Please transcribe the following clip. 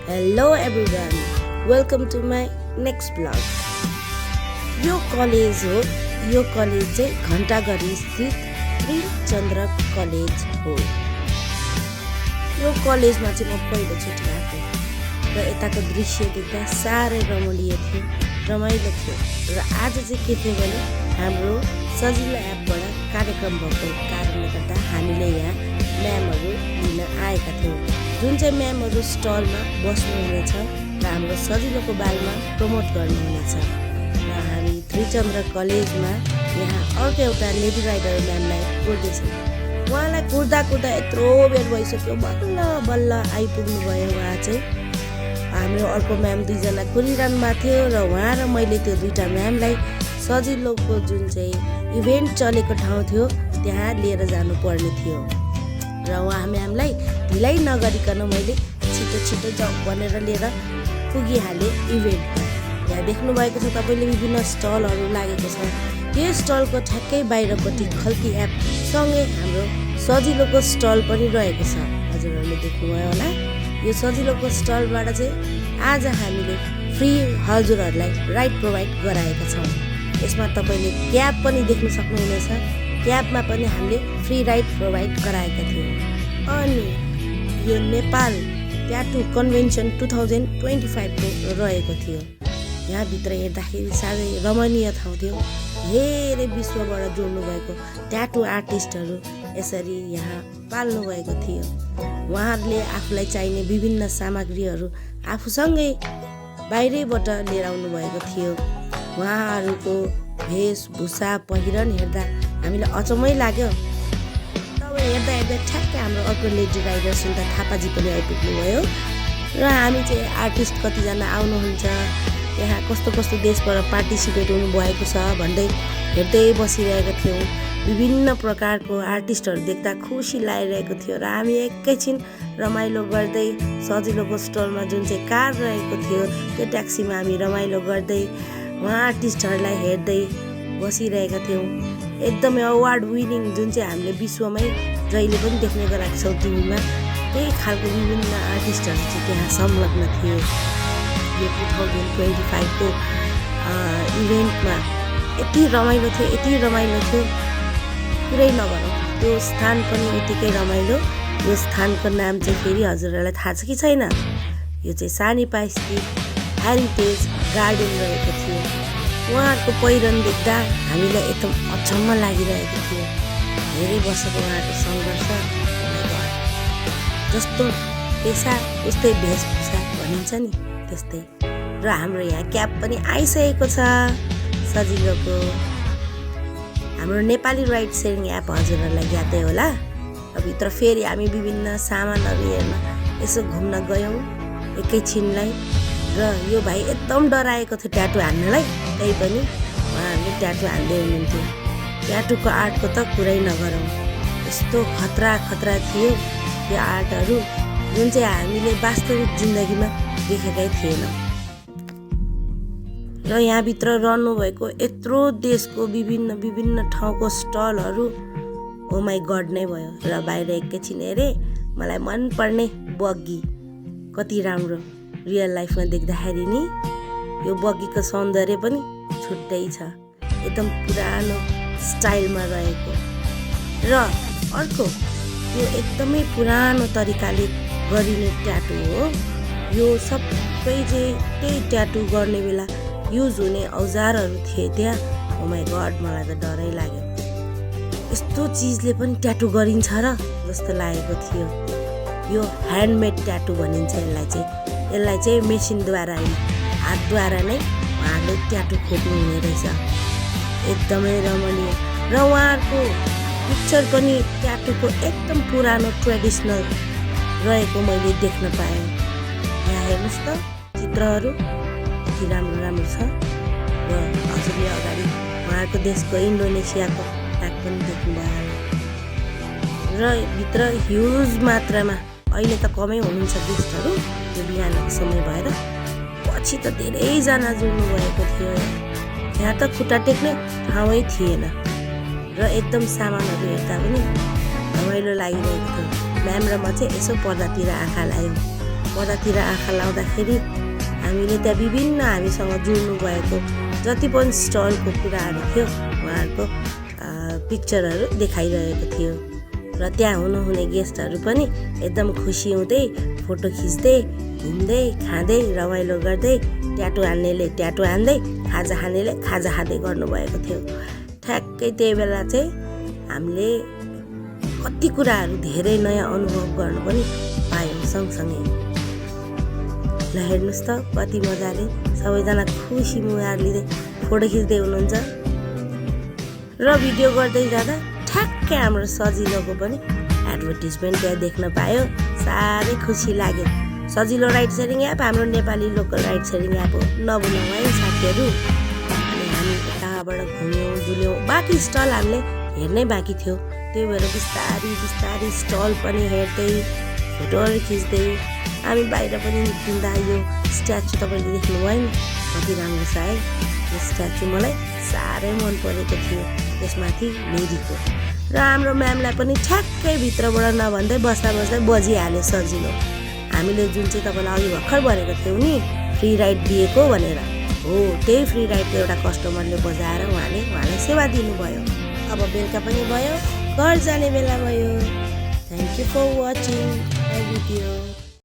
Hello everyone, welcome to my next vlog. यो college हो, यो कलेज चाहिँ घण्टाघरी स्थित त्रिचन्द्र कलेज हो। यो कलेजमा चाहिँ म पहिलोचोटि आएको र यताको दृश्य देख्दा साह्रै रमणीय थियो, रमाइलो थियो। र आज चाहिँ के थियो भने हाम्रो सजिलो एपबाट कार्यक्रम भएको कारणले गर्दा हामीले यहाँ म्यामहरू लिन आएका थियौँ, जुन चाहिँ म्यामहरू स्टलमा बस्नुहुनेछ र हाम्रो सजिलोको बारेमा प्रमोट गर्नुहुनेछ। र हामी त्रिचन्द्र कलेजमा यहाँ अर्को एउटा लेडी राइडर म्यामलाई कुर्दैछौँ। उहाँलाई कुर्दा कुर्दा यत्रो बेर भइसक्यो, बल्ल बल्ल आइपुग्नु भयो। उहाँ चाहिँ हाम्रो अर्को म्याम दुईजना कुरिरहनु भएको थियो र उहाँ र मैले त्यो दुईवटा म्यामलाई सजिलोको जुन चाहिँ इभेन्ट चलेको ठाउँ थियो त्यहाँ लिएर जानुपर्ने थियो। र उहाँ म्यामलाई ढिलाइ नगरिकन मैले छिटो छिटो जाउँ भनेर लिएर पुगिहालेँ इभेन्टमा। यहाँ देख्नुभएको छ तपाईँले विभिन्न स्टलहरू लागेको छ। त्यो स्टलको ठ्याक्कै बाहिरपट्टि खल्ती एप सँगै हाम्रो सजिलोको स्टल पनि रहेको छ। हजुरहरूले देख्नुभयो होला। यो सजिलोको स्टलबाट चाहिँ आज हामीले फ्री हजुरहरूलाई राइड प्रोभाइड गराएका छौँ। यसमा तपाईँले क्याब पनि देख्न सक्नुहुनेछ। क्याबमा पनि हामीले फ्री राइड प्रोभाइड गराएका थियौँ। अनि यो नेपाल ट्याटु कन्भेन्सन 2025 को रहेको थियो। यहाँभित्र हेर्दाखेरि साह्रै रमणीय ठाउँ थियो। धेरै विश्वबाट जोड्नु भएको ट्याटु आर्टिस्टहरू यसरी यहाँ पाल्नु भएको थियो। उहाँहरूले आफूलाई चाहिने विभिन्न सामग्रीहरू आफूसँगै बाहिरैबाट लिएर आउनु भएको थियो। उहाँहरूको वेशभूषा पहिरन हेर्दा हामीलाई अचम्मै लाग्यो। तब हेर्दा हेर्दा ठ्याक्कै हाम्रो अर्को लेडी राइडर सुन्दा थापाजी पनि आइपुग्नु भयो। र हामी चाहिँ आर्टिस्ट कतिजना आउनुहुन्छ, यहाँ कस्तो कस्तो देशबाट पार्टिसिपेट हुनुभएको छ भन्दै हेर्दै बसिरहेका थियौँ। विभिन्न प्रकारको आर्टिस्टहरू देख्दा खुसी लागिरहेको थियो र हामी एकैछिन रमाइलो गर्दै सजिलोको स्टलमा जुन चाहिँ कार रहेको थियो त्यो ट्याक्सीमा हामी रमाइलो गर्दै उहाँ आर्टिस्टहरूलाई हेर्दै बसिरहेका थियौँ। एकदमै अवार्ड विनिङ जुन चाहिँ हामीले विश्वमै जहिले पनि देख्ने गरेका छौँ टिभीमा, त्यही खालको विभिन्न आर्टिस्टहरू चाहिँ त्यहाँ संलग्न थिए। यो 2025 को इभेन्टमा यति रमाइलो थियो, यति रमाइलो थियो, पुरै नभनौँ। त्यो स्थान पनि यतिकै रमाइलो। यो स्थानको नाम चाहिँ फेरि हजुरहरूलाई थाहा छ कि छैन? यो चाहिँ सानिपा स्थित हेरिटेज गार्डन रहेको थियो। उहाँहरूको पहिरन देख्दा हामीलाई एकदम अचम्म लागिरहेको थियो। धेरै वर्षको उहाँहरूको सङ्घर्ष, जस्तो पेसा उस्तै वेशभूषा भनिन्छ नि त्यस्तै। र हाम्रो यहाँ क्याब पनि आइसकेको छ सजिलोको। हाम्रो नेपाली राइड सेयरिङ एप हजुरहरूलाई यादै होला। भित्र फेरि हामी विभिन्न सामानहरू हेर्न यसो घुम्न गयौँ एकैछिनलाई। र यो भाइ एकदम डराएको थियो ट्याटु हान्नलाई, त्यही पनि उहाँहरूले ट्याटु हान्दै हुनुहुन्थ्यो। ट्याटुको आर्टको त कुरै नगरौँ, यस्तो खतरा खतरा थियो यो आर्टहरू, जुन चाहिँ हामीले वास्तविक जिन्दगीमा देखेकै थिएनौँ। र यहाँभित्र रहनुभएको यत्रो देशको विभिन्न विभिन्न ठाउँको स्टलहरू ओ माई गड नै भयो। र बाहिर एकैछिन हेरेँ, मलाई मनपर्ने बग्गी कति राम्रो रियल लाइफमा देख्दाखेरि नि यो बग्गीको सौन्दर्य पनि छुट्टै छ, एकदम पुरानो स्टाइलमा रहेको। र अर्को यो एकदमै पुरानो तरिकाले गरिने ट्याटु हो। यो सबै चाहिँ त्यही ट्याटु गर्ने बेला युज हुने औजारहरू थिए त्यहाँ। ओ माई गड, मलाई त डरै लाग्यो। यस्तो चिजले पनि ट्याटु गरिन्छ र जस्तो लागेको थियो। यो ह्यान्डमेड ट्याटु भनिन्छ यसलाई चाहिँ मेसिनद्वारा होइन, हातद्वारा नै उहाँहरूले ट्याटु खोप्नु हुने रहेछ। एकदमै रमणीय। र उहाँहरूको पिक्चर पनि ट्याटुको एकदम पुरानो ट्रेडिसनल रहेको मैले देख्न पाएँ। यहाँ हेर्नुहोस् त चित्रहरू कति राम्रो राम्रो छ। र हजुरले अगाडि उहाँहरूको देशको इन्डोनेसियाको फ्ल्याग पनि देख्नुभयो। र भित्र ह्युज मात्रामा, अहिले त कमै हुनुहुन्छ गेस्टहरू, यो बिहानको समय भएर, पछि त धेरैजना जुड्नु भएको थियो। यहाँ त खुट्टा टेक्ने ठाउँै थिएन। र एकदम सामानहरू हेर्दा पनि रमाइलो लागिरहेको थियो। म्याम र म चाहिँ यसो पर्दातिर आँखा लाग्यौँ। पर्दातिर आँखा लाउँदाखेरि हामीले त्यहाँ विभिन्न हामीसँग जुड्नु भएको जति पनि स्टलको कुराहरू थियो उहाँहरूको पिक्चरहरू देखाइरहेको थियो र त्यहाँ हुनुहुने गेस्टहरू पनि एकदम खुसी हुँदै फोटो खिच्दै घुम्दै खाँदै रमाइलो गर्दै ट्याटु हान्नेले ट्याटु हान्दै खाजा खानेले खाजा खाँदै गर्नुभएको थियो। ठ्याक्कै त्यही बेला चाहिँ हामीले कति कुराहरू धेरै नयाँ अनुभव गर्नु पनि पायौँ सँगसँगै। ल हेर्नुहोस् त कति मजाले सबैजना खुसी मुहार लिँदै फोटो खिच्दै हुनुहुन्छ र भिडियो गर्दै जाँदा ठ्याक्कै हाम्रो सजिलोको पनि एडभर्टिजमेन्ट त्यहाँ देख्न पायो। साह्रै खुसी लाग्यो। सजिलो राइड सेयरिङ एप हाम्रो Nepali local ride sharing app हो, नबुलाउँ है साथीहरू। अनि हामी कहाँबाट घुम्यौँ डुल्यौँ, बाँकी स्टल हामीले हेर्नै बाँकी थियो। त्यही भएर बिस्तारी स्टल पनि हेर्दै फोटोहरू खिच्दै हामी बाहिर पनि निस्किँदा यो स्ट्याचु तपाईँले देख्नुभयो नि कति राम्रो छ है। यो स्ट्याचु मलाई साह्रै मन परेको थियो, त्यसमाथि लेडीको। र हाम्रो म्यामलाई पनि ठ्याक्कै भित्रबाट नभन्दै बस्दा बजिहाल्यो सजिलो। हामीले जुन चाहिँ तपाईँलाई अघि भर्खर भनेको थियौँ नि फ्री राइड दिएको भनेर, हो त्यही फ्री राइडको एउटा कस्टमरले बजाएर उहाँलाई सेवा दिनुभयो। अब बेलुका पनि भयो, घर जाने बेला भयो। Thank you for watching my video.